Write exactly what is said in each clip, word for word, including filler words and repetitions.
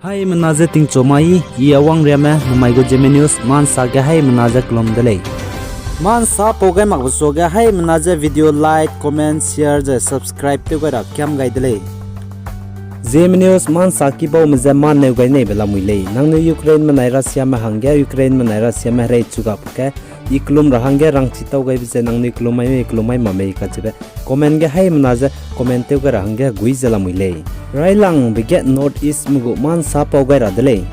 Haimena ze tingchu mai, I Awangriame, namai gu Zeme News, mansa ge haimena ze kelum de lei. Mansa pau gai makbe suage haimena ze video like, comment, share ze subscribe tew gai ra kiam gai de lei. Zeme News mansa kibaume ze manneu gai neibe lamui lei. Nangnui Ukraineme nai Russiame hangge, Ukraineme nai Russiame herei chu gap ge, I kelum ra hangge rangchi tau gaibe ze nangnui kelum mai mei, kelum mai ma mei kacheube comment ge haimena ze comment tew gai ra hangge gui ze lamui lei. Railangbe ge North Eastme gu mansa pau gai ra de lei.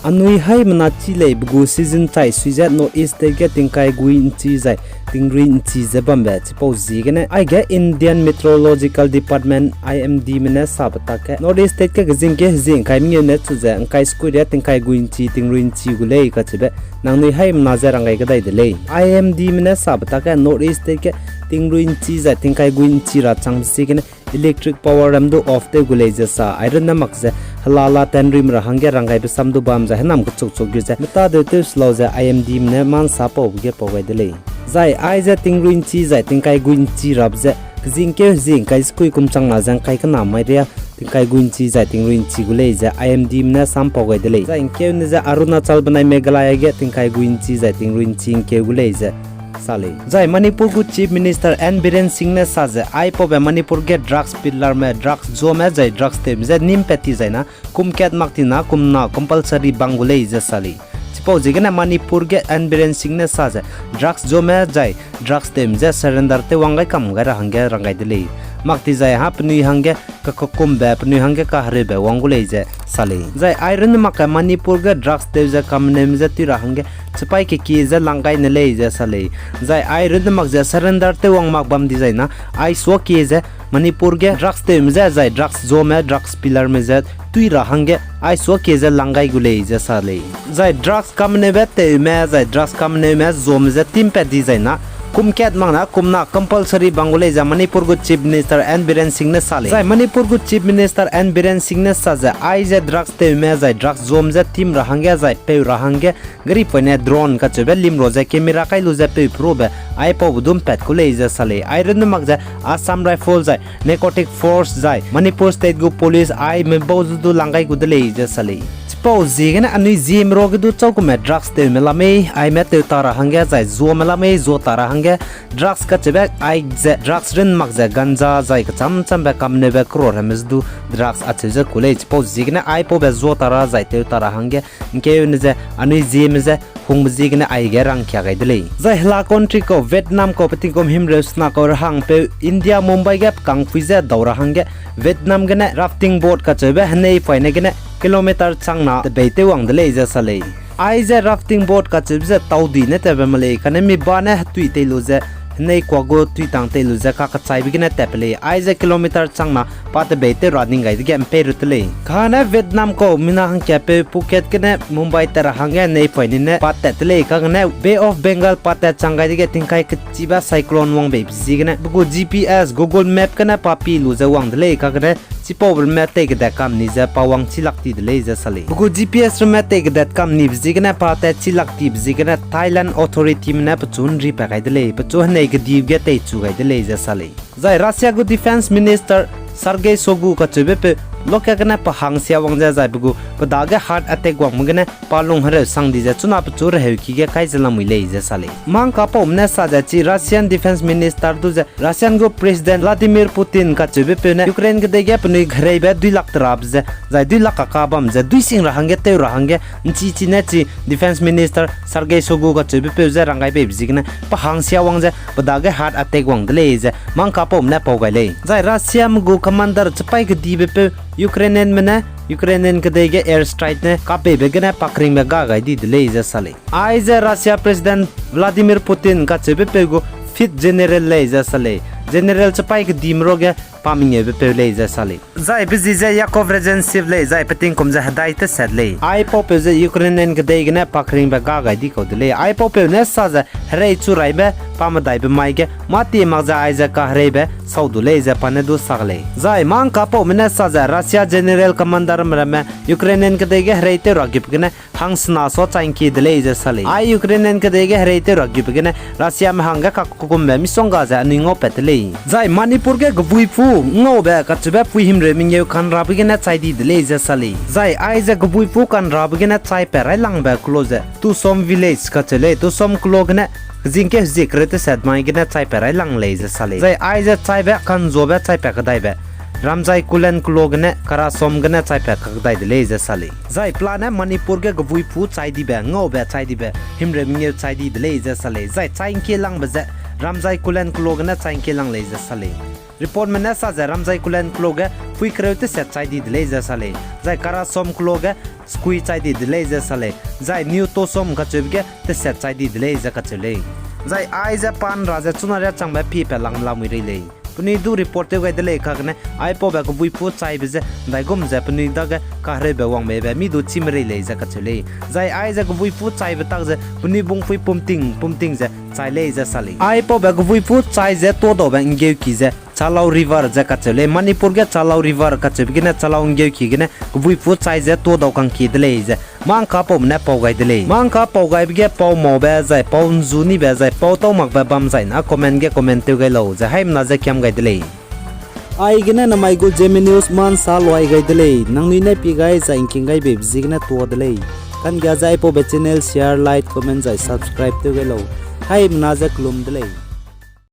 Anui haimena chi lei, be gu season chai sui ze North East state ge tingkai gui nchi zai tingrui nchi ze bambe chipau ziegene, aige Indian Meteorological Department, I M Dme ne sabe tak ge, North East state ge kezingkeu hezie ngkai mengeu ne chu ze ngkai sekuiria tingkai gui nchi tingrui nchi gu lei kacheube, nangnui haimena ze ranggai kedai de lei. I M Dme ne sabe tak ge North East state ge tingrui nchi zai tingkai gui nchi ra changbe ziegene, electric power ram du off tew gu lei ze sa, ai runne mak ze, helala tanruime ra hangge ranggaibe sam du bam zai henam kechukchuk gu ze, meta deu tew se lau ze I M Dme ne mansa paube ge pau gai de lei. Zai aize tingrui nchi zai tingkai gui nchi rabe ze, kezingkeu hezie ngkai sekui kum changna ze ngkai kena mai ria, tingkai gui nchi zai tingrui nchi gu lei ze I M Dme ne sam pau gai de lei. Zai ngkeune ze Arunachal benai Meghalaya ge tingkai gui nchi zai tingrui nchi ngkeu gu lei ze sa lei. Zai Manipur gu Chief Minister N Biren Singh ne sa ze, aipaube Manipur ge drugs peddlerme, drugs zuame zai drugs tewme je nim pat ti zai na, kum kat mak ti na kum na compulsory bang gu lei ze sa lei. Chipau ziegene Manipur ge N Biren Singh ne sa ze, drugs zuame zai drugs tewme je surrender tew wang gai kam gai ra hangge rang gai de lei. Mak ti zai ha penui hangge kakakumbe, penui hangge kahereube wang gu lei ze sa lei. Zai ai runne mak ge Manipur ge drugs tew ze kameneume je tui ra hangge chipai kekie ze lang gai ne lei ze sa lei. Zai ai runne mak ze surrender tew wang mak bam di zai na, ai suakie ze Manipur ge drugs tewme je zai drugs zuame, drugs peddlerme je tui ra hangge ai suakie ze lang gai gu lei ze sa lei. Zai drugs kameneube tewme zai drugs kameneume zuame je tim pat di zai na, kum kat mak na kum na compulsory bang gu lei ze Manipur gu Chief Minister N Biren Singh ne sa lei. Zai Manipur gu Chief Minister N Biren Singh ne sa ze, aize drugs tewme zai drugs zuame je tim ra hangge zai peu ra hangge gari poine drone kacheube limro ze camera kai lu ze peu perube aipaube du mpat ku lei ze sa lei. Ai runne mak ze Assam Rifle zai Narcotic Force zai Manipur State gu Police aime bau zu du lang gai gu de lei ze sa lei. Chipau ziegene anui Zeme ruage du chaugume drugs tewme la mei, aime tew ta ra hangge zai zuame la mei, zua ta ra hangge drugs kacheube ai ze drugs run mak ze ganja zai kecham chambe kameneube crore ramme zu du drugs acheu ze ku lei. Chipau ziegene aipaube zua ta ra zai tew ta ra hangge ngkeune ze anui Zeme je hungbe ziegene aige rangkia gai de lei. Zai hela country kau Vietnam kau pe tingkum himreu sena kau rehangpeu India Mumbai ge pekangpui je dau ra hangge Vietnam gene rafting boat kacheube henei paine gene kilometer changna tebei tew wang de lei ze sa lei. Aize rafting boat kacheube ze taudui ne tatbe me lei, kane mi ba ne hetui tei lu ze, henei kua gu tuitang tei lu ze kakechaibe gene tatbe lei, aize kilometer changna pa tebei tew ra ning gai dege mpei ru de lei. Kane Vietnam kau mina hangkiapeu Phuket gene Mumbai tat ra hangge henei paine ne pa tat de lei, kagene Bay of Bengal pa tat chang gai dege tingkai kechibe cyclone wang beibe ziegene pe gu G P S, Google Map gene pa pi lu ze wang de lei, kagene chipaube ramme tei kedat kam ni ze pa wang chilak ti de lei ze sa lei. Pe gu G P S ramme tei kedat kam nibe ziegene pa tat chilak tibe ziegene Thailand authorityme ne pechu nri pat gai de lei, pechu henei kedibe ge teichu gai de lei ze sa lei. Zai Russia gu Defence Minister Sergei Shoigu kacheubepeu loka gene pe hangsia wang ze zai pe gu pe dage heart attack wangme gene pa lung hereu sang di ze chuna pechu reheuki ge kai ze lamui lei ze sa lei. Mangkapaume ne sa ze chi Russian Defence Minister du ze Russian gu President Vladimir Putin kacheubepeu ne Ukraine kedei ge penui hereibe dui lak terabe ze, zai dui lak kaka bam ze, dui sing ra hangge, tew ra hangge, nchi chi ne chi Defence Minister Sergei Shoigu kacheubepeu ze rang gai beibe ziegene, pe hangsia wang ze, pe dage heart attack wang de lei ze, mangkapaume ne pau gai lei. Zai Russiame gu commander chipaî kedibepeu Ukrainianme ne, Ukrainian kedei ge air strike ne kapeibe gene pa keringbe ga gai di de lei ze sa lei. Aize Russia President Vladimir Putin kacheubepeu gu fifth general lei ze sa lei. General chipaî kedime ruage pa mengeubepeu lei ze sa lei. Zai pe zi ze Yakov Rezhentsiv lei, zai pe tingkum ze hedai teset lei. Aipaupeu ze Ukrainian kedei gene pa keringbe ga gai di kau de lei. Aipaupeu ne sa ze herei chu raibe pa medaibe mai ge mâ tie mak ze aize kahereibe sau du lei ze pa ne du sak lei. Zai mangkapaume ne sa ze Russia general commanderme ramme Ukrainian kedei ge hereitew ra gip gene hangsena sua changki de lei ze sa lei. Ai Ukrainian kedei ge hereitew ra gip gene Russiame hangge kakkukumbe misongga ze anui ngaupat de lei. Zai Manipur ge kebuipu Ngaube kacheube pui himreu mengeu kanrabe gene chai di de lei ze sa lei. Zai aize kebuipu kanrabe gene chaipat railangbe keloa ze Tusom Village kacheu lei. Tusom keloa gene kezingkeu hezie kereu teset mai gene chaipat railang lei ze sa lei. Zai aize chaibe kanzuabe chaipat kedaibe Ramjaikulen keloa gene Karasom gene chaipat kakdai de lei ze sa lei. Zai pelane Manipur ge kebuipu chai dibe, ngaube chai dibe, himreu mengeu chai di de lei ze sa lei. Zai chai ngkielangbe ze Ramjaikulen keloa gene chai ngkielang lei ze sa lei. Reportme ne sa ze Ramjaikulen keloa ge pui kereu teset chai di de lei ze sa lei. Zai Karasom keloa ge sekui chai di de lei ze sa lei. Zai New Tusom kacheube ge teset chai di de lei ze kacheu lei. Zai aize pa ’nra ze chuna riâ changbe piepat lang lamui rei lei. Penui du report tew gai de lei kagene aipaube kebuipu chaibe ze ’ndaigum ze penui dage kahereube wangmeibe mi du chî merei lei ze kacheu lei. Zai aize kebuipu chaibe tak ze penui bungpui pumting pumting ze chai lei ze sa lei. Aipaube kebuipu chai ze tuâdaube ’nggeuki ze Chalau River ze kacheu lei. Manipur ge Chalau River kacheube gene Chalau ’nggeuki gene kebuipu chai ze tuâdau kangkie de lei ze mâ ’ngkapaume ne pau gai de lei. Mâ ’ngkapau gaibe ge pau maube zai pau ’nzu nibe zai pau tau makbe bam zai na comment ge comment tew gai lau ze haimena ze kiam gai de lei. Aigene namai gu Zeme News mâ ’nsa luai gai de lei. Nangnui ne pie gai zai ’ngking gai beibe ziegene tuâ de lei. Kanggia ze aipaube channel share, like, comment zai subscribe tew gai lau. Haimena ze kelum de lei.